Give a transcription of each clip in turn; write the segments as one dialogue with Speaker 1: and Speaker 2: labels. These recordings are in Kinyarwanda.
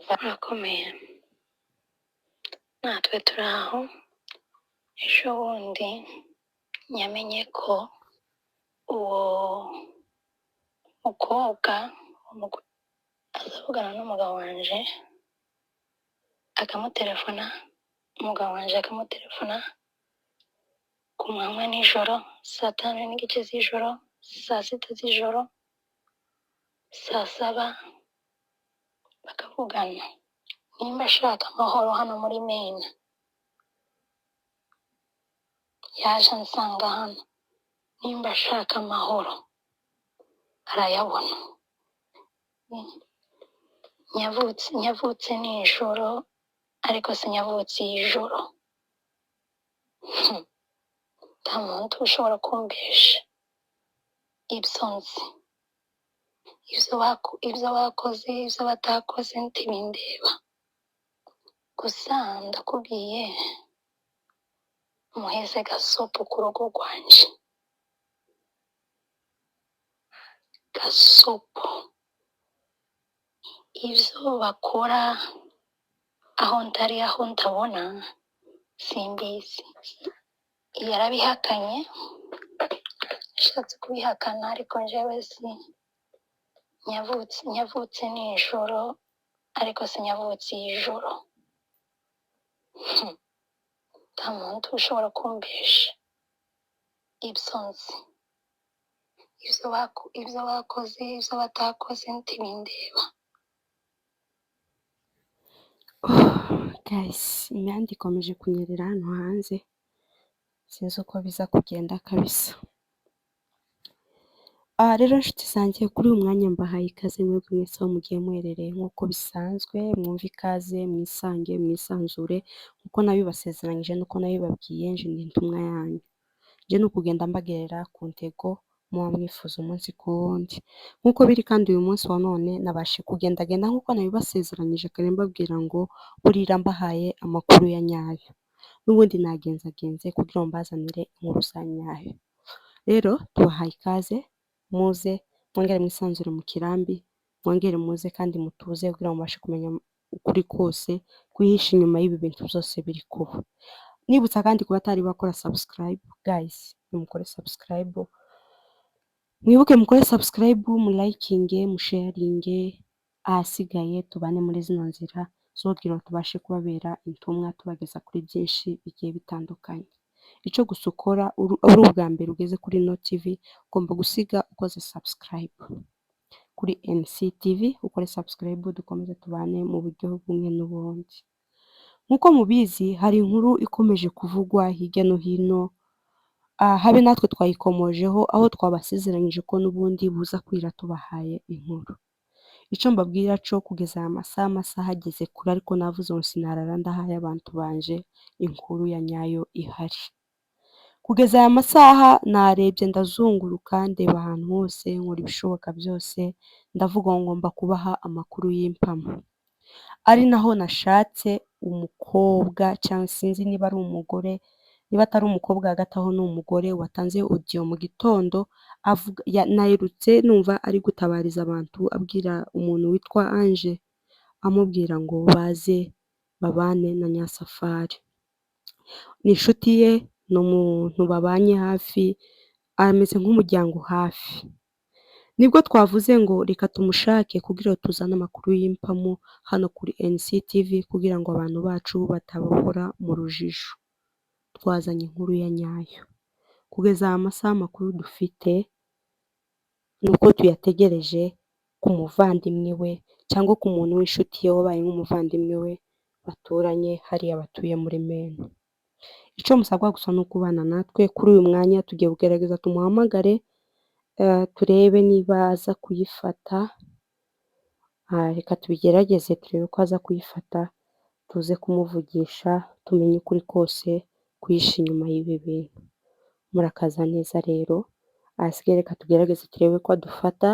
Speaker 1: Murakomeye, natwe turi aho. Ejo bundi nyamenye ko uwo mukobwa azavugana n'umugabo wanje akamutelefona, umugabo wanje akamutelefona ku manywa nijoro, saa 5:30 z'ijoro, saa 6 z'ijoro, saa 7 bakavugana. Nimba ashaka amahoro hano muri Maine, yaje ansanga hano. Nimba ashaka amahoro arayabona. Nyavutse nijoro ariko sinyavutse ijoro. Nta muntu ushobora kumbesha ibyo nzi, ibyo bakoze, ibyo batakoze ntibindeba. Gusa ndakubwiye muheze gasopo ku rugo rwanje, gasopo. Ibyo bakora aho ntari, aho ntabona, simbizi. Yarabihakanye, yashatse kubihakana, ariko njyewe si nyavutse nijoro ariko sinyavutse ijoro. Nta muntu ushobora kumbesha ibyo nzi, ibyo bakoze, ibyo batakoze ntibindeba.
Speaker 2: Guys, imihanda ikomeje kunyerera hano hanze, sinzi uko biza kugenda kabisa. Aha rero nshuti zanjye, kuri uyu mwanya mbahaye ikaze mwebwe mwese aho mugiye muherereye nk'uko bisanzwe, mwumve ikaze, mwisange, mwisanzure, nk'uko nabibasezeranyije n'uko nabibabwiye, nje ni intumwa yanyu. Nje ni ukugenda mbagerera ku ntego muba mwifuza umunsi ku wundi. Nk'uko biri kandi uyu munsi wa none nabashe kugendagenda nk'uko nabibasezeranyije kare mbabwira ngo burira mbahaye amakuru ya nyayo. N'ubundi nagenzagenze kugira ngo mbazanire inkuru za nyayo. Rero tubahaye ikaze, muze mwongere mwisanzure mu kirambi, mwongere muze kandi mutuze kugira ngo mubashe kumenya ukuri kose kwihishe inyuma y'ibi bintu byose biri kuba. Nibutsa kandi kuba batari bakora subscribe, guys, nimukore subscribe, mwibuke mukore subscribe, mulayikinge, musharinge, ahasigaye tubane muri zino nzira zo kugira ngo tubashe kubabera intumwa tubageza kuri byinshi bigiye bitandukanye. Icyo gusa ukora uri ubwa mbere ugeze kuri ino TV, ugomba gusiga ukoze subscribe kuri NCTV, ukore subscribe dukomeze tubane mu buryo bumwe n'ubundi. Nk'uko mubizi hari inkuru ikomeje kuvugwa hirya no hino, habe natwe twayikomojeho aho twabasezeranyije ko n'ubundi buza kwira tubahaye inkuru. Icyo mbabwira cyo kugeza aya masaha, amasaha ageze kure, ariko navuze ngo sinarara ndahaye abantu banje inkuru ya nyayo ihari. Kugeza aya masaha narebye ndazunguruka ndeba ahantu hose, nkora ibishoboka byose, ndavuga ngo ngomba kubaha amakuru y'impamo. Ari naho nashatse umukobwa cyangwa sinzi niba ari umugore, niba atari umukobwa hagati aho ni umugore watanze audio mu gitondo avuga, naherutse numva ari gutabariza abantu abwira umuntu witwa Ange, amubwira ngo baze babane na Nyasafari. Ni inshuti ye, ni umuntu babanye hafi, ameze nk'umuryango hafi. Nibwo twavuze ngo reka tumushake kugira ngo tuzane amakuru y'impamo hano kuri NCTV kugira ngo abantu bacu batabahora mu rujijo. Twazanye inkuru ya nyayo. Kugeza aya masaha amakuru dufite ni uko tuyategereje ku muvandimwe we cyangwa ku muntu w'inshuti ye wabaye nk'umuvandimwe we baturanye hariya batuye muri Maine. Icyo musabwa gusa ni ukubana natwe kuri uyu mwanya, tugiye kugerageza tumuhamagare, turebe niba aza kuyifata. Reka tubigerageze turebe ko aza kuyifata, tuze kumuvugisha tumenye ukuri kose kwihishe inyuma y'ibi bintu. Murakaza neza rero, ahasigaye reka tugerageze turebe ko adufata,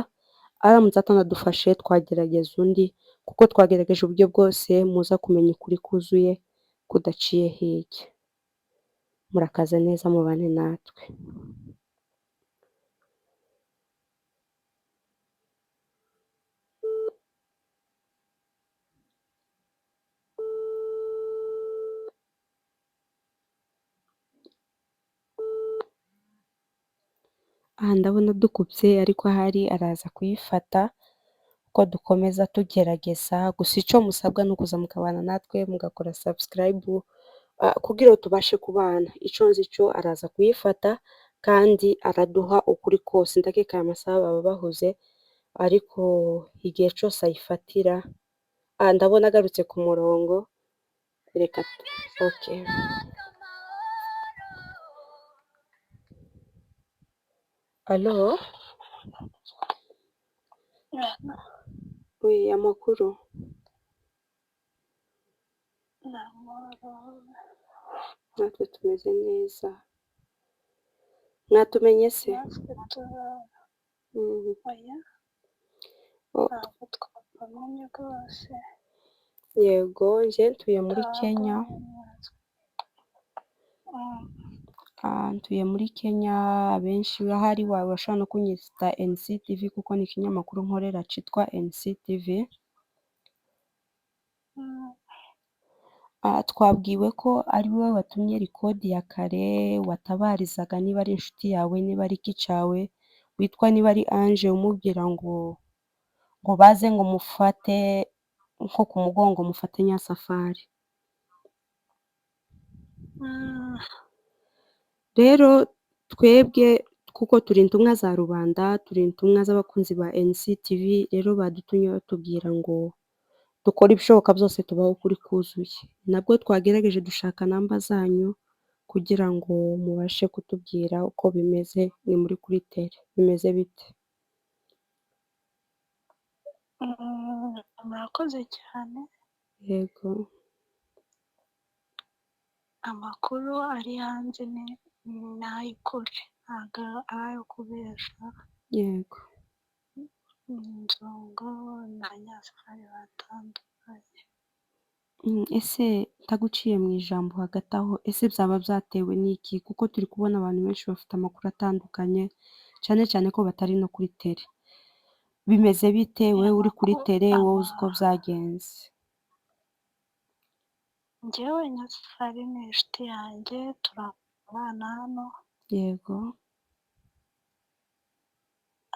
Speaker 2: aramutse atanadufashe twagerageza undi, kuko twagerageje uburyo bwose muza kumenya ukuri kuzuye kudaciye hirya. Murakaza neza mubane natwe. Aha ndabona dukubye ariko ahari araza kuyifata uko dukomeza tugerageza. Gusa icyo musabwa ni ukuza mukabana natwe mugakora subscribe kugira ngo tubashe kubana. Icyo nzi cyo araza kuyifata kandi araduha ukuri kose. Ndakeka aya masaha baba bahuze, ariko igihe cyose ayifatira, ndabona agarutse ku murongo. Reka, okay. Allo, oui, amakuru?
Speaker 1: Ni amahoro.
Speaker 2: Natwe tumeze neza. Mwatumenye se?
Speaker 1: Natwe tura oya.
Speaker 2: Oh,
Speaker 1: ntabwo twabamenye rwose.
Speaker 2: Yego, njye ntuye muri
Speaker 1: ntabwo
Speaker 2: Kenya.
Speaker 1: natwe.
Speaker 2: Ntuye muri Kenya, abenshi ahari wawe bashobora no kunyita NCTV kuko ni ikinyamakuru nkorera cyitwa NCTV. Twabwiwe ko ari wowe watumye record ya kare, watabarizaga niba ari inshuti yawe, niba ari iki cyawe, witwa niba ari Ange, umubwira ngo baze ngo mufate nko ku mugongo, mufate Nyasafari. Rero twebwe kuko turi intumwa za rubanda, turi intumwa z'abakunzi ba NCTV, rero badutumye batubwira ngo dukore ibishoboka byose tubahe ukuri kuzuye. Nabwo twagerageje dushaka namba zanyu kugira ngo mubashe kutubwira uko bimeze, ni muri kuri tele bimeze bite?
Speaker 1: Murakoze cyane.
Speaker 2: Yego.
Speaker 1: Amakuru ari hanze ni ay'ukuri, ntabwo ari ayo kubesha.
Speaker 2: Yego.
Speaker 1: Nzungu na Nyasafari batandukanye.
Speaker 2: Ese ntaguciye mu ijambo hagati aho, ese byaba byatewe n'iki? Kuko turi kubona abantu benshi bafite amakuru atandukanye, cyane cyane ko batari no kuri tele. Bimeze bite? Wowe uri kuri
Speaker 1: Amakuru
Speaker 2: tele, wowe uzi uko byagenze?
Speaker 1: Njyewe Nyasafari ni inshuti yanjye, turabana hano.
Speaker 2: Yego.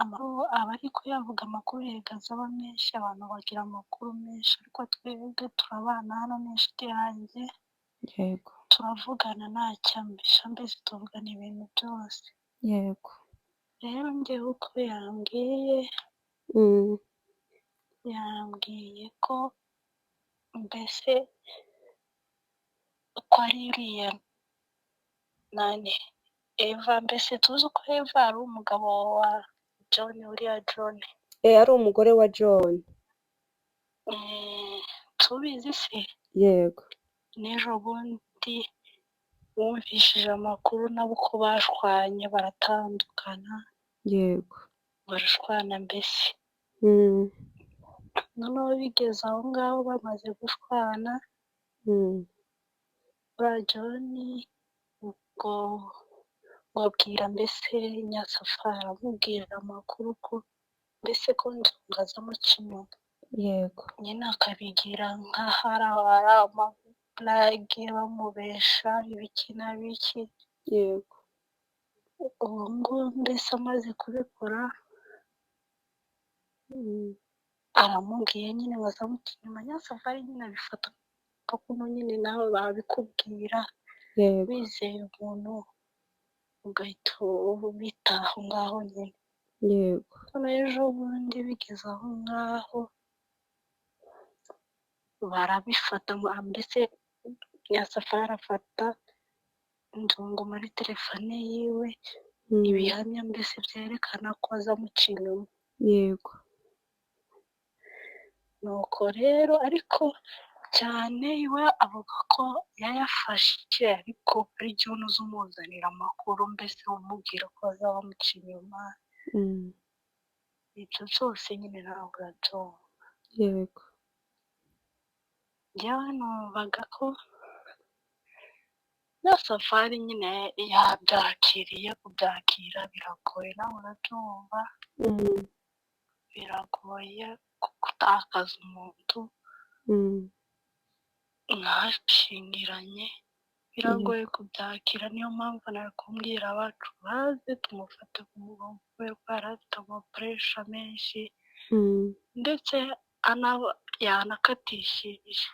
Speaker 1: Amakuru aba ari kuyavuga, amakuru yega aba menshi, abantu bagira amakuru menshi, ariko twebwe turabana hano, ni inshuti yanjye.
Speaker 2: Yego.
Speaker 1: Turavugana ntacyo ambesha, mbese tuvugana ibintu byose.
Speaker 2: Yego.
Speaker 1: Rero njyewe uko yambwiye, yambwiye ko mbese ko ari uriya nani Eva, mbese tuzi ko Eva ari umugabo wa John, uriya John.
Speaker 2: Ari umugore wa John.
Speaker 1: Tubizi se?
Speaker 2: Yego.
Speaker 1: N'ejo bundi wumvishije amakuru nabo ko bashwanye baratandukana.
Speaker 2: Yego.
Speaker 1: Barashwana mbese. Noneho bigeze aho ngaho bamaze gushwana, uriya John ngo abwira mbese Nyasafari, amubwira amakuru ko mbese ko Nzungu aza amuca inyuma.
Speaker 2: Yego.
Speaker 1: Nyine akabigira nk'aho ari amaburage, bamubesha ibiki na biki.
Speaker 2: Yego.
Speaker 1: Uwo nguwo mbese amaze kubikora, aramubwiye nyine ngo azamuca inyuma. Nyasafari nyine abifata nka kuno nyine nawe babikubwira,
Speaker 2: Yego.
Speaker 1: wizeye umuntu ugahita ubita aho ngaho nyine.
Speaker 2: Yego.
Speaker 1: Noneho ejo bundi bigeze aho ngaho barabifata, mbese Nyasafari afata Nzungu muri telefone yiwe, ibihamya mbese byerekana ko azamuca inyuma.
Speaker 2: Yego.
Speaker 1: Nuko rero ariko cyane iwe avuga ko yayafashe, ariko ari John uza umuzanira amakuru, mbese umubwira ko azaba amuca inyuma. Ibyo byose nyine ntabwo urabyumva.
Speaker 2: Yego.
Speaker 1: Njyewe numvaga ko Nyasafari nyine yabyakiriye, kubyakira biragoye nawe urabyumva. Biragoye gutakaza umuntu mwashingiranye. Biragoye
Speaker 2: Yego.
Speaker 1: kubyakira, niyo mpamvu nari kumbwira abacu baze tumufate ku mugongo kubera ko yari afite amapuresha menshi, ndetse yanakatishije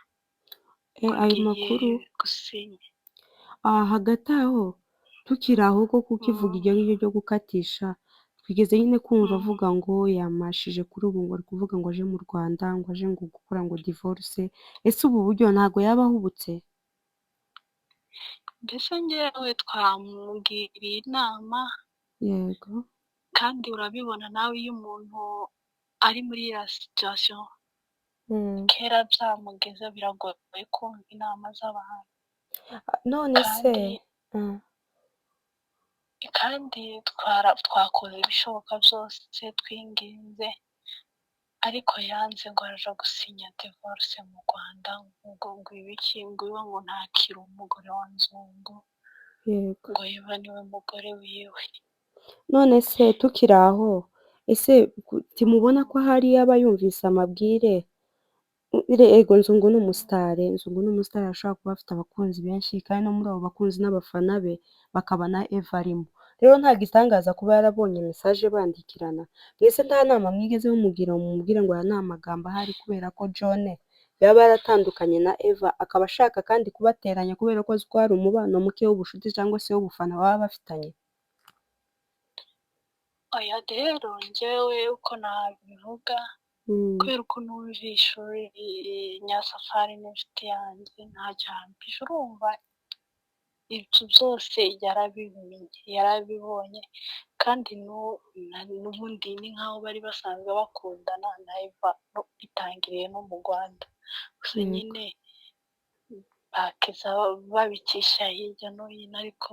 Speaker 1: ngo
Speaker 2: Ayo
Speaker 1: agiye
Speaker 2: makuru
Speaker 1: gusinya.
Speaker 2: Hagati aho tukiri aho koko ukivuga ibyo ngibyo byo gukatisha, twigeze nyine kumva avuga ngo yamashije kuri ubu ngo ari kuvuga ngo aje mu Rwanda, ngo aje ngo gukora ngo divorce. Ese ubu buryo ntabwo yaba ahubutse?
Speaker 1: Mbese ngewe twamugiriye inama.
Speaker 2: Yego.
Speaker 1: Kandi urabibona nawe iyo umuntu ari muri iriya situation, kera byamugeze biragoye kumva inama z'abantu.
Speaker 2: None se
Speaker 1: Kandi twakoze ibishoboka byose, twinginze, ariko yanze ngo araja gusinya divorce mu Rwanda, ngo ibiki, ngo iwe ngo ntakiri umugore wa Nzungu, ngo Eva niwe mugore wiwe.
Speaker 2: None se tukiri aho, ese timubona ko ahari yaba yumvise amabwire? Ego Nzungu ni umusitari, Nzungu ni umusitari, ashobora kuba afite abakunzi benshi, kandi no muri abo bakunzi n'abafana be bakaba na Eva arimo. Rero nta gitangaza kuba yarabonye message bandikirana. Mbese nta nama mwigeze mumubwira ngo mumubwire ngo aya ni amagambo ahari kubera ko John yaba yaratandukanye na Eva, akaba ashaka kandi kubateranya kubera ko azi ko hari umubano muke w'ubucuti cyangwa se w'ubufana baba bafitanye?
Speaker 1: Oya, rero njyewe uko nabivuga, kubera uko numvishe Nyasafari n'inshuti yanjye, ntacyo yampisha, urumva ibyo byose yarabimenye, yarabibonye, kandi n'ubundi ni nk'aho bari basanzwe bakundana na Eva bitangiriye no mu Rwanda. Gusa nyine bakiza babicisha hirya no hino, ariko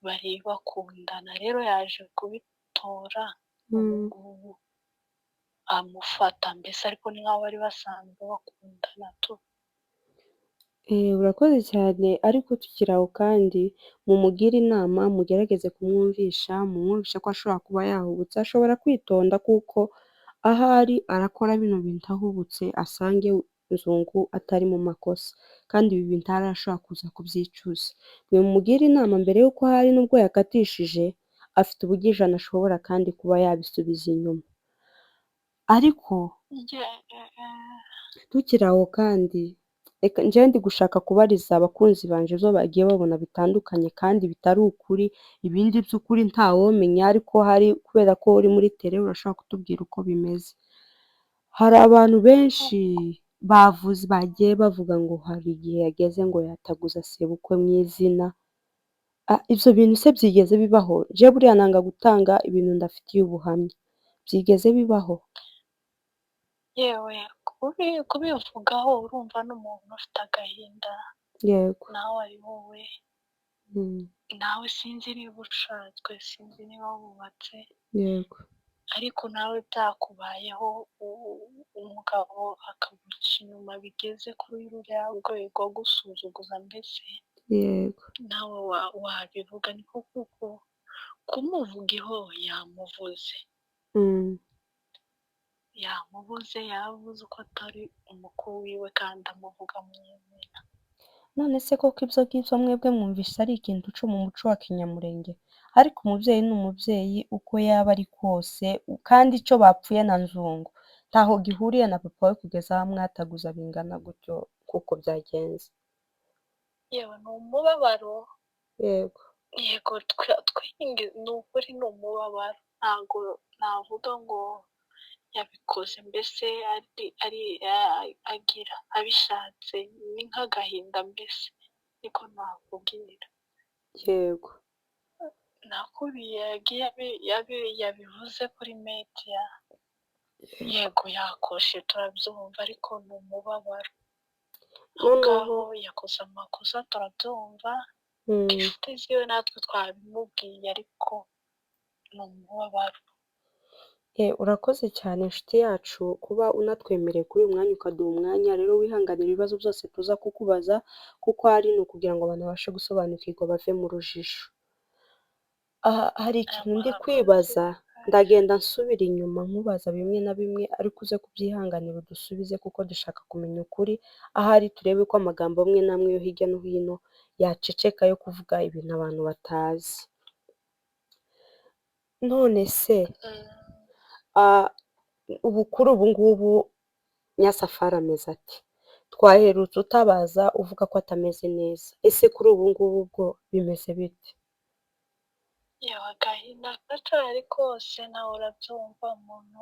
Speaker 1: bari bakundana. Rero yaje kubitora ubu ngubu amufata mbese, ariko ni nk'aho bari basanzwe bakundana tu.
Speaker 2: Urakoze cyane, ariko tukiri aho kandi mumugire inama, mugerageze kumwumvisha, mumwumvishe ko ashobora kuba yahubutse, ashobora kwitonda kuko ahari arakora bino bintu ahubutse, asange Nzungu atari mu makosa, kandi ibi bintu ahari ashobora kuza kubyicuza. Mumugire inama mbere y'uko ahari nubwo yakatishije, afite uburyo ijana ashobora kandi kuba yabisubiza inyuma. Ariko tukiri aho kandi, reka njyewe ndi gushaka kubariza abakunzi banje ibyo bagiye babona bitandukanye kandi bitari ukuri, ibindi by'ukuri ntawomenya, ariko hari kubera ko uri muri tere urashobora kutubwira uko bimeze. Hari abantu benshi bavuze, bagiye bavuga ngo hari igihe yageze ngo yataguza sebukwe mu izina. Ibyo bintu se byigeze bibaho? Jewe buriya nanga gutanga ibintu ndafitiye ubuhamya. Byigeze bibaho?
Speaker 1: Yewe, kubivugaho urumva n'umuntu ufite agahinda.
Speaker 2: Yego.
Speaker 1: Nawe ari wowe. Nawe sinzi niba ushatswe, sinzi niba wubatse.
Speaker 2: Yego.
Speaker 1: Ariko nawe byakubayeho, umugabo akaguca inyuma bigeze kuri ruriya rwego gusuzuguza mbese.
Speaker 2: Yego.
Speaker 1: Nawe wabivuga, niko kuko kumuvuga iho yamuvuze. Yamubuze, yavuze uko atari umukuru wiwe kandi amuvuga mu izina.
Speaker 2: None se koko ibyo ngibyo mwebwe mwumvise ari ikintu cyo mu muco wa kinyamurenge? Ariko umubyeyi ni umubyeyi uko yaba ari kose, kandi icyo bapfuye na Nzungu ntaho gihuriye na papa we kugeza aho amwataguza bingana gutyo kuko byagenze.
Speaker 1: Yewe, ni umubabaro.
Speaker 2: Yego.
Speaker 1: Yego, ni ukuri ni umubabaro, ntabwo navuga ngo yabikoze mbese ari agira abishatse, ni nk'agahinda mbese niko nakubwira.
Speaker 2: Yego.
Speaker 1: Nakuriye yabivuze kuri media. Yego, yakoshe turabyumva, ariko ni umubabaro. Aho yakoze amakosa turabyumva, inshuti ziwe natwe twabimubwiye, ariko ni umubabaro.
Speaker 2: Urakoze cyane inshuti yacu kuba unatwemereye kuri uyu mwanya ukaduha umwanya, rero wihanganira ibibazo byose tuza kukubaza, kuko ari ni ukugira ngo abantu babashe gusobanukirwa bave mu rujijo. Hari ikintu ndi kwibaza, ndagenda nsubira inyuma nkubaza bimwe na bimwe, ariko uze kubyihanganira udusubize kuko dushaka kumenya ukuri, ahari turebe ko amagambo amwe n'amwe yo hirya no hino yaceceka yo kuvuga ibintu abantu batazi. None se ubu kuri ubu ngubu Nyirasafari ameze ate? Twaherutse utabaza uvuga ko atameze neza, ese kuri ubu ngubu bwo bimeze bite?
Speaker 1: Yewe, agahinda karacyari kose, nawe urabyumva, umuntu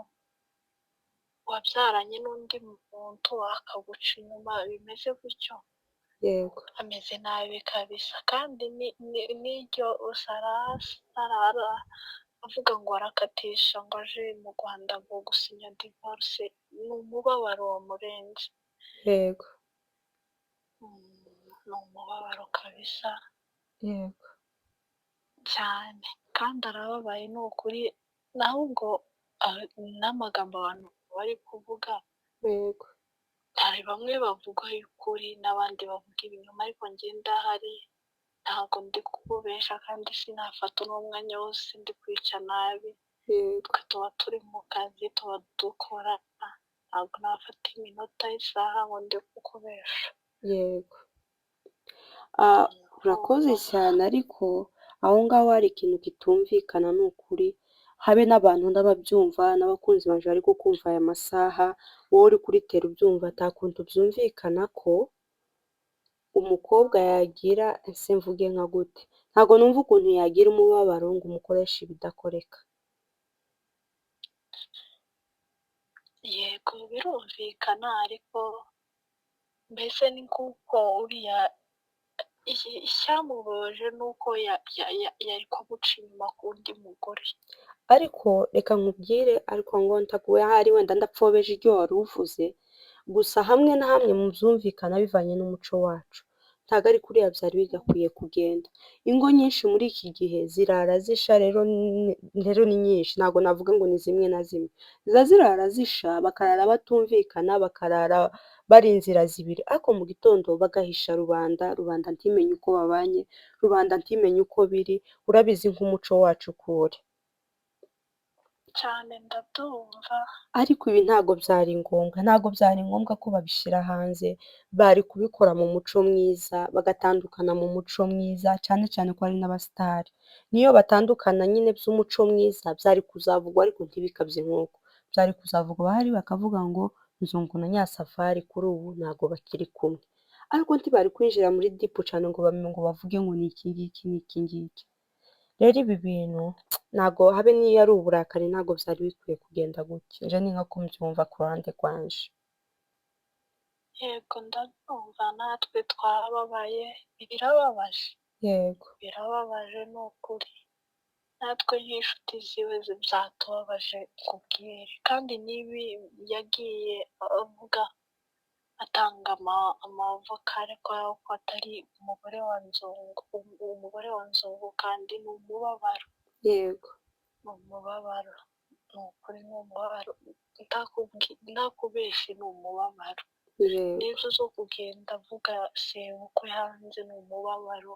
Speaker 1: wabyaranye n'undi muntu akaguca inyuma bimeze gutyo, ameze nabi kabisa. Kandi n'iryo sarara avuga ngo arakatisha ngo aje mu Rwanda ngo gusinya divorce, ni umubabaro wamurenze. Ni umubabaro kabisa. Cyane, kandi arababaye ni ukuri. Naho ubwo n'amagambo abantu bari kuvuga, hari bamwe bavuga ukuri n'abandi bavuga ibinyoma, ariko njye ndahari, ntabwo ndi kukubesha, kandi sinafata uno mwanya wose ndi kwica nabi. Twe tuba turi mu kazi, tuba dukora, ntabwo nafata iminota y'isaha ngo ndi kukubesha.
Speaker 2: Yego. Urakoze cyane, ariko aho ngaho hari ikintu kitumvikana ni ukuri, habe n'abantu n'ababyumva n'abakunzi banje bari kukumva aya masaha, wowe uri kuri tele ubyumva, nta kuntu byumvikana ko umukobwa yagira, ese mvuge nka gute? Ntabwo numva ukuntu yagira umubabaro ngo umukoreshe ibidakoreka.
Speaker 1: Yego, birumvikana, ariko mbese ni nk'uko uriya icyamubabaje ni uko yari kumuca inyuma ku wundi mugore.
Speaker 2: Ariko reka nkubwire, ariko ngo ntaguye ahari wenda ndapfobeje ibyo wari uvuze, gusa hamwe na hamwe mu byumvikana bivanye n'umuco wacu, ntabwo ari kuriya byari bigakwiye kugenda. Ingo nyinshi muri iki gihe zirara zisha, rero ni nyinshi, ntabwo navuga ngo ni zimwe na zimwe, ziba zirara zisha, bakarara batumvikana, bakarara bari inzira zibiri, ariko mu gitondo bagahisha rubanda, rubanda ntimenye uko babanye, rubanda ntimenye uko biri, urabizi nk'umuco wacu uko uri.
Speaker 1: Cyane, ndabyumva.
Speaker 2: Ariko ibi ntabwo byari ngombwa, ntabwo byari ngombwa ko babishyira hanze, bari kubikora mu muco mwiza, bagatandukana mu muco mwiza, cyane cyane ko ari n'abasitari. Niyo batandukana nyine by'umuco mwiza byari kuzavugwa, ariko ntibikabye nk'uko. Byari kuzavugwa bahari bakavuga ngo Nzungu na Nyirasafari kuri ubu ntabwo bakiri kumwe. Ariko ntibari kwinjira muri deep cyane ngo ngo bavuge ngo ni iki ngiki n'iki ngiki. Rero ibi bintu ntabwo, habe n'iyo ari uburakari, ntabwo byari bikwiye kugenda gutya. Nje ni nka kumbyumva ku ruhande rwanje.
Speaker 1: Yego, ndabyumva, natwe twarababaye, birababaje. Birababaje ni ukuri. Natwe nk'inshuti ziwe byatubabaje nkubwire. Kandi n'ibi yagiye avuga atanga amavokale ko atari umugore wa Nzungu, umugore wa Nzungu, kandi ni umubabaro. Ni umubabaro, ni ukuri, ni umubabaro, ntakubeshye ni umubabaro. N'ibyo zo kugenda avuga sebukwe hanze ni umubabaro.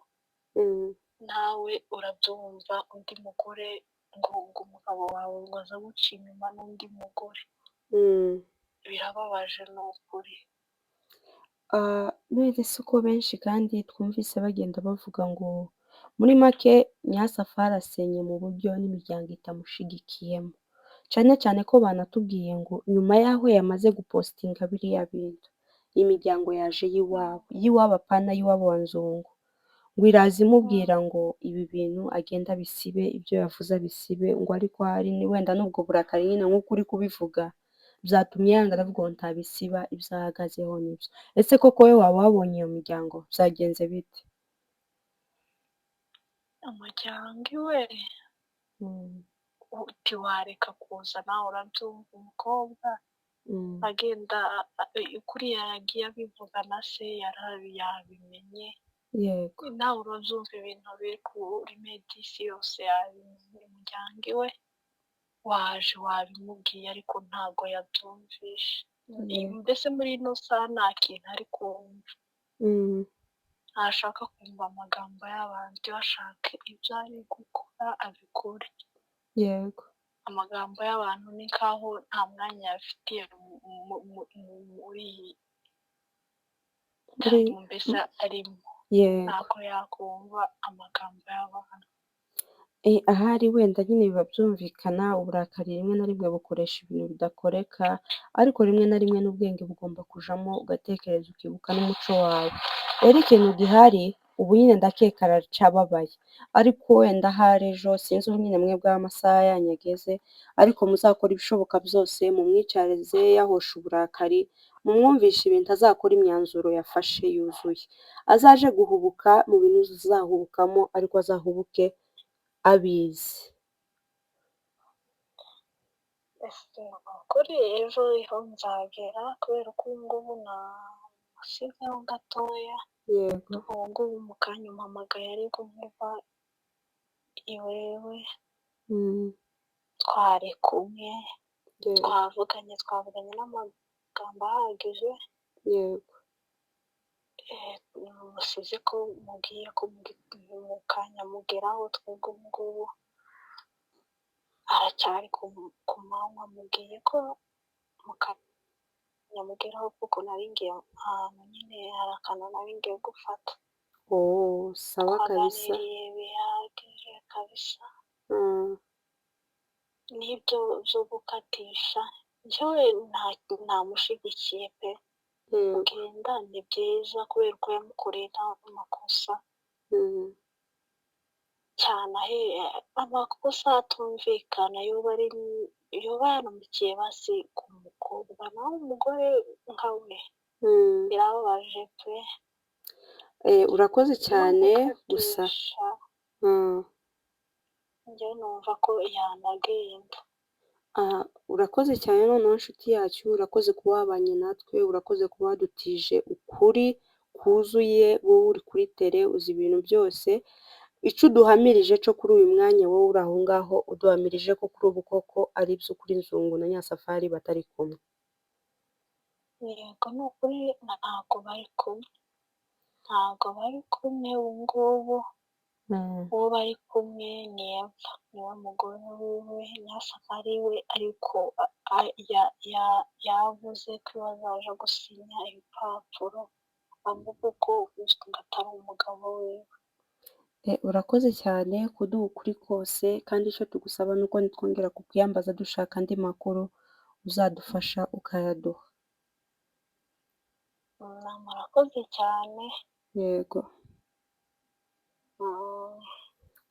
Speaker 1: Nawe urabyumva, undi mugore ngo umugabo wawe ngo aza guca inyuma n'undi mugore. Birababaje ni ukuri.
Speaker 2: None se uko benshi kandi twumvise bagenda bavuga ngo muri make Nyirasafari asenye mu buryo n'imiryango itamushigikiyemo, cyane cyane ko banatubwiye ngo nyuma y'aho yamaze gupostinga biriya bintu, imiryango yaje y'iwabo, y'iwabo apana y'iwabo wa Nzungu, ngo iraza imubwira ngo ibi bintu agenda abisibe, ibyo yavuze abisibe, ngo ariko hari ni wenda n'ubwo burakari nyine nk'uko uri kubivuga byatumye yanga, aravuga ngo ntabisiba, ibyo ahagazeho nibyo. Ese koko wowe waba wabonye iyo miryango, byagenze bite?
Speaker 1: Umuryango iwe uti wareka kuza, nawe urabyumva, umukobwa agenda kuriya yagiye abivuga na se yabimenye. Nawe urabyumva, ibintu biri kuri medisi yose yabimenye, umuryango iwe waje wabimubwiye, ariko ntabwo yabyumvishe. Mbese muri ino saha nta kintu ari kumva. Ntashaka kumva amagambo y'abantu, ashaka ibyo ari gukora abikore. Amagambo y'abantu ni nkaho nta mwanya ayafitiye muri iyi time mbese arimo.
Speaker 2: Yego.
Speaker 1: Ntabwo yakumva amagambo y'abantu.
Speaker 2: Ahari wenda nyine biba byumvikana, uburakari rimwe na rimwe bukoresha ibintu bidakoreka, ariko rimwe na rimwe n'ubwenge bugomba kujamo, ugatekereza, ukibuka n'umuco wawe. Rero ikintu gihari, ubu nyine ndakeka aracababaye, ariko wenda ahari ejo sinzi aho nyine mwebwe aho amasaha yanyu ageze, ariko muzakora ibishoboka byose mumwicarize yahosha uburakari, mumwumvishe ibintu, azakora imyanzuro yafashe yuzuye. Azaje guhubuka mu bintu uzahubukamo, ariko azahubuke abizi.
Speaker 1: Ese kuri ejo ho nzagera, kubera ko ubu ngubu namusizeho gatoya.
Speaker 2: Yego.
Speaker 1: Ubu ngubu mu kanya umpamagaye ariko nkuva iwewe, twari kumwe, twavuganye n'amagambo ahagije. Musize ko mubwiye ko mu kanya mugeraho, twebwe ubu ngubu aracyari ku manywa, mubwiye ko mu kanya mugeraho, kuko nari ngiye ahantu nyine, hari akantu nari ngiye gufata.
Speaker 2: Oh, sawa kabisa.
Speaker 1: Twaganiriye bihagije kabisa. N'ibyo byo gukatisha, njyewe ntamushigikiye pe. Kugenda ni byiza kubera ko yamukoreye nta makosa cyane, ahe amakosa atumvikana, yoba ari yoba yanamukiye basi ku mukobwa, naho umugore nka we, birababaje pe.
Speaker 2: Urakoze
Speaker 1: No
Speaker 2: cyane gusa.
Speaker 1: gukatisha, njyewe numva ko yanagenda.
Speaker 2: Ah, urakoze cyane noneho nshuti yacu, urakoze kuba wabanye natwe, urakoze kuba wadutije ukuri kuzuye, wowe uri kuri tele uzi ibintu byose. Icyo uduhamirije cyo kuri uyu mwanya, wowe uri aho ngaho, uduhamirije ko kuri ubu koko ari iby'ukuri Nzungu na Nyasafari batari kumwe.
Speaker 1: Yego, ni ukuri ntabwo bari kumwe, ntabwo bari kumwe ubu ngubu. Uwo bari kumwe ni Eva, niwe mugore wiwe. Nyasafari we ariko yavuze ko bazaja gusinya ibipapuro, avuga ko Nzungu atari umugabo wiwe.
Speaker 2: Urakoze cyane kuduha ukuri kose, kandi icyo tugusaba ni uko nitwongera kukuyambaza dushaka andi makuru, uzadufasha ukayaduha.
Speaker 1: Murakoze cyane.
Speaker 2: Yego.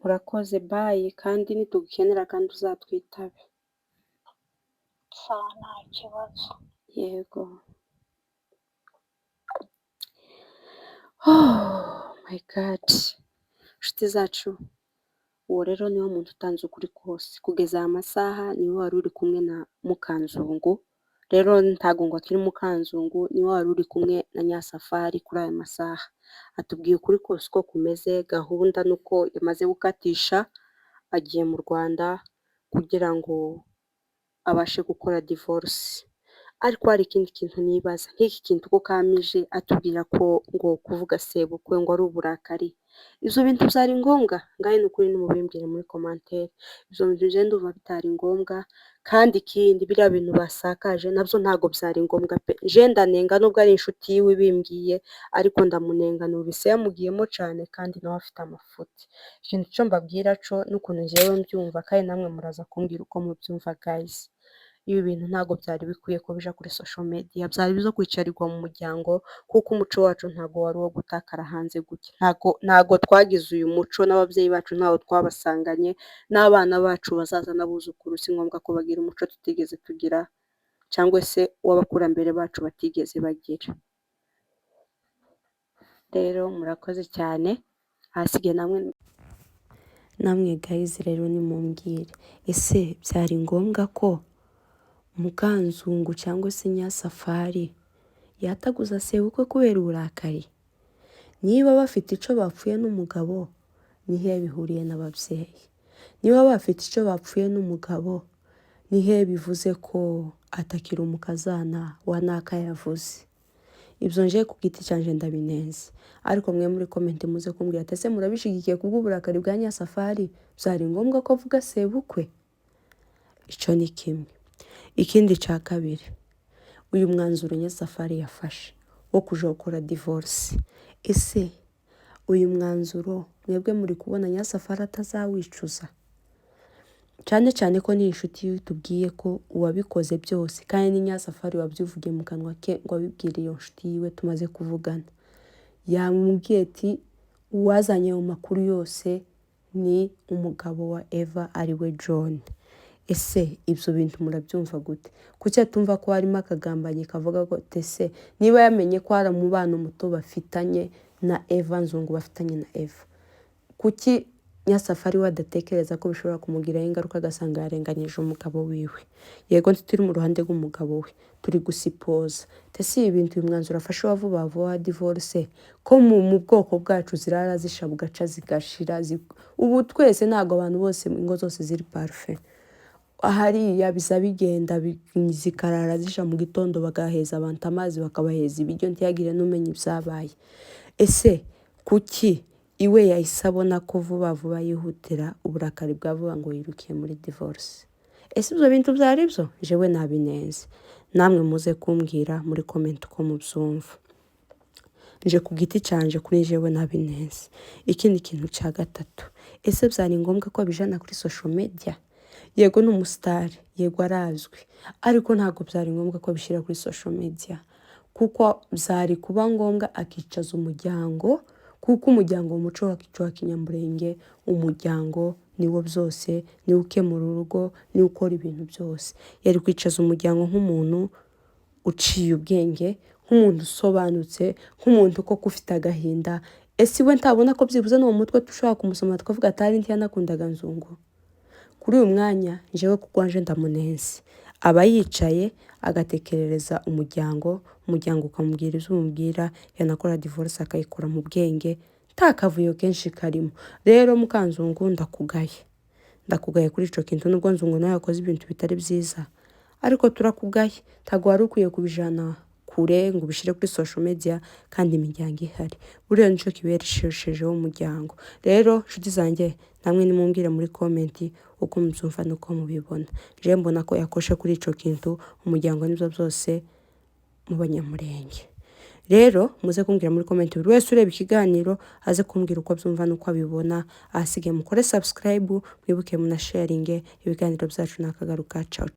Speaker 2: Urakoze, bye, kandi nitugukenera kandi uzatwitabe.
Speaker 1: Sawa, nta kibazo.
Speaker 2: Yego. Oh my God! Inshuti zacu, uwo rero niwe muntu utanze ukuri kose. Kugeza aya masaha niwe wari uri kumwe na Mukanzungu, rero ntago ngo akiri Mukanzungu, niwe wari uri kumwe na Nyasafari kuri aya masaha. Atubwiye ukuri kose uko kumeze, gahunda nuko yamaze gukatisha, agiye mu Rwanda kugira ngo abashe gukora divorce. Ariko hari ikindi kintu nibaza, nk'iki kintu ko kamije atubwira ko ngo kuvuga sebukwe ngo ari uburakari, ibyo bintu byari ngombwa? Ngahe ni ukuri nimubimbwire muri commentaire. Ibyo bintu njye ndumva bitari ngombwa, kandi ikindi biriya bintu basakaje nabyo ntabwo byari ngombwa pe. Nje ndanenga nubwo ari inshuti yiwe ibimbwiye, ariko ndamunenga, numvise yamugiyemo cyane kandi nawe afite amafuti. Ikintu cyo mbabwira cyo n'ukuntu njyewe mbyumva, kandi namwe muraza kumbwira uko mubyumva guys. Ibi bintu ntabwo byari bikwiye ko bija kuri social media, byari bizo kwicarirwa mu muryango, kuko umuco wacu ntabwo wari uwo gutakara hanze gutya. Ntago twagize uyu muco n'ababyeyi bacu ntawo twabasanganye, n'abana bacu bazaza n'abuzukuru si ngombwa ko bagira umuco tutigeze tugira, cyangwa se uw'abakurambere bacu batigeze bagira. Rero murakoze cyane, ahasigaye namwe guys rero nimumbwire, ese byari ngombwa ko Mukanzungu cyangwa se Nyasafari yataguza sebukwe kubera uburakari? Niba bafite icyo bapfuye n'umugabo, ni he bihuriye n'ababyeyi? Niba bafite icyo bapfuye n'umugabo, ni he bivuze ko atakiri umukazana wa naka yavuze? Ibyo nje ku giti cyanjye ndabinenze, ariko mwe muri comment muze kumbwira ati ese murabishigikiye kubw'uburakari bwa Nyasafari byari ngombwa ko avuga sebukwe? Icyo ni kimwe. Ikindi cya kabiri, uyu mwanzuro Nyasafari yafashe wo kuja gukora divorce, ese Uyu mwanzuro mwebwe muri kubona Nyirasafari atazawicuza? Cyane cyane ko n'iyi nshuti tubwiye ko uwabikoze byose, kandi ni Nyirasafari wabyivugiye mu kanwa ke ngo abibwire iyo nshuti yiwe tumaze kuvugana. Yamubwiye ati uwazanye ayo makuru yose ni umugabo wa Eva, ariwe John. Ese ibyo bintu murabyumva gute? Kuki atumva ko harimo akagambanyi kavuga ko tese niba yamenye ko hari umubano muto bafitanye na Eva, Nzungu bafitanye na Eva, kuki Nyirasafari we adatekereza ko bishobora kumugiraho ingaruka, agasanga yarenganyije umugabo wiwe? Yego, turi mu ruhande rw'umugabo we, turi gusipoza. Tese ibi bintu, uyu mwanzuro afashe wa vuba vuba wa divorce, ko mu bwoko bwacu zirara zisha bugaca zigashira, ubu twese ntabwo abantu bose ingo zose ziri parfait. Hariya biza bigenda zikarara zisha, mu gitondo bagaheza abantu amazi, bakabaheza ibiryo, ntiyagire n'umenya ibyabaye. Ese kuki iwe yahise abona ko vuba vuba yihutira uburakari bwa vuba ngo yirukiye muri divorce? Ese ibyo bintu byari byo? Jewe nabinenze, namwe muze kumbwira muri comment uko mubyumva. Nje ku giti cyanje, kuri jewe nabinenze. Ikindi kintu cya gatatu, ese byari ngombwa ko abijana kuri social media? Yego ni umusitari, yego arazwi, ariko ntabwo byari ngombwa ko abishyira kuri social media, kuko byari kuba ngombwa akicaza umuryango, kuko umuryango mu muco wacu wa Kinyamurenge, umuryango niwo byose, niwo ukemura urugo, niwo ukora ibintu byose. Yari kwicaza umuryango nk'umuntu uciye ubwenge, nk'umuntu usobanutse, nk'umuntu koko ufite agahinda. Ese iwe ntabona ko byibuze no mu mutwe dushobora kumusoma tukavuga atari ntiyanakundaga Nzungu? Kuri uyu mwanya njyewe ku rwanje ndamunenze. Aba yicaye agatekerereza umuryango, umuryango ukamubwira ibyo umubwira, yanakora divorce akayikora mu bwenge, nta kavuyo kenshi karimo. Rero Mukanzungu, ndakugaye, ndakugaye kuri icyo kintu. Nubwo Nzungu nawe yakoze ibintu bitari byiza, ariko turakugaye. Ntabwo wari ukwiye kubijana kure ngo ubishyire kuri social media kandi imiryango ihari. Buriya nicyo kibereshejeho umuryango. Rero nshuti zanjye, namwe nimumbwire muri comment uko mubyumva n'uko mubibona. Jewe mbona ko yakoshe kuri icyo kintu. Umuryango nibyo byose mu Banyamurenge. Rero muze kumbwira muri comment, buri wese ureba ikiganiro aze kumbwira uko abyumva n'uko abibona. Ahasigaye mukore subscribe, mwibuke munasharinge ibiganiro byacu. Nakagaruka, ciao.